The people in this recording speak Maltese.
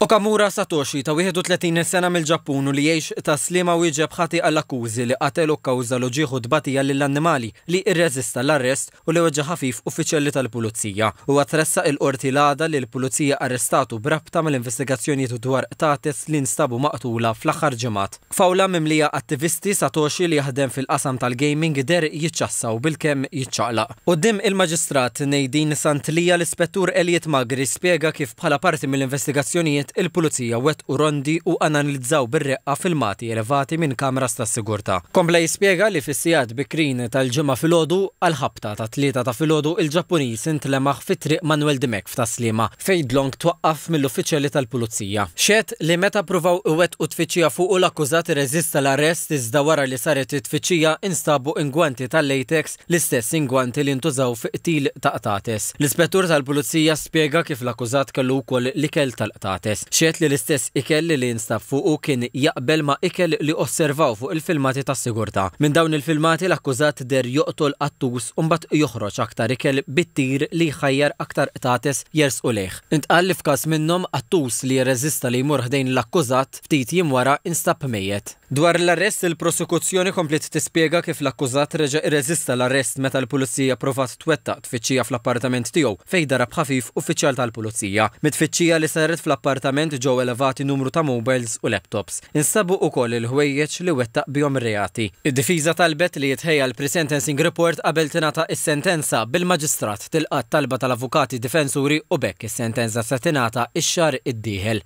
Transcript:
Okamura Satoshi ta' 31 sena mill-Ġappun u li jgħix Tas-Sliema wieġeb ħati għall-akkużi li qatel u kkawża l-uġigħ u tbatija lill-annimali, li rreżista l-arrest u li weġġa' ħafif uffiċjali tal-Pulizija. Huwa tressaq il-Qorti l-għada li l-Pulizija arrestatu b'rabta mal-investigazzjonijiet dwar qtates li nstabu maqtula fl-aħħar ġimgħat. F'awla mimlija attivisti, Satoshi li jaħdem fil-qasam tal-gaming deher jiċċassa u bilkemm jiċċaqlaq. Quddiem il-Maġistrat Nadine Sant Lia l-Ispettur Elliot Magri spjega kif bħala parti mill-investigazzjonijiet il-Pulizija wettqu rondi u analizzaw bir-reqqa filmati elevati minn kameras tas-sigurtà. Kompla jispjega li fis-sigħat bikrin tal-Ġimgħa filgħodu, għall-ħabta tat-tlieta ta' filgħodu il-Ġappuniż intlemaħ fi Triq Manuel Dimech f'Tas-Sliema fejn dlonk twaqqaf mill-uffiċjali tal-Pulizija. Xehed li meta ppruvaw iwettqu tfittxija fuqu l-akkużat irreżista l-arrest iżda wara li saret it-tfittxija instabu ingwanti tal-latex, l-istess ingwanti li ntużaw fi qtil ta' qtates. L-Ispettur tal-Pulizija spjega kif l-akkużat kellu wkoll l-ikel tal-qtates. Xehed li l-istess ikel li instab fuqu kien jaqbel ma' ikel li osservaw fuq il-filmati tas-sigurtà. Minn dawn il-filmati l-akkużat deher joqtol qattus u mbagħad joħroġ aktar ikel bit-tir li jħajjar aktar qtates jersqu lejh. Intqal li f'każ minnhom qattus li rreżista li jmur ħdejn l-akkużat ftit jiem wara instab mejjet. Dwar l-arrest, il-prosekuzzjoni kompliet tispjega kif l-akkużat reġa' irreżista l-arrest meta l-Pulizija pprovat twettaq tfittxija fl-appartament tiegħu fejn darab ħafif uffiċjal tal-Pulizija. Mit-tfittxija li saret fl-appartament ġew elevati numru ta' mobiles u laptops. Instabu ukoll il-ħwejjeġ li wettaq bihom ir-reati. Id-difiża talbet li jitħejja l-pre-sentencing report qabel tingħata s-sentenza, bil-Maġistrat tilqa' t-talba tal-avukati difensuri u b'hekk is-sentenza se tingħata x-xahar id-dieħel.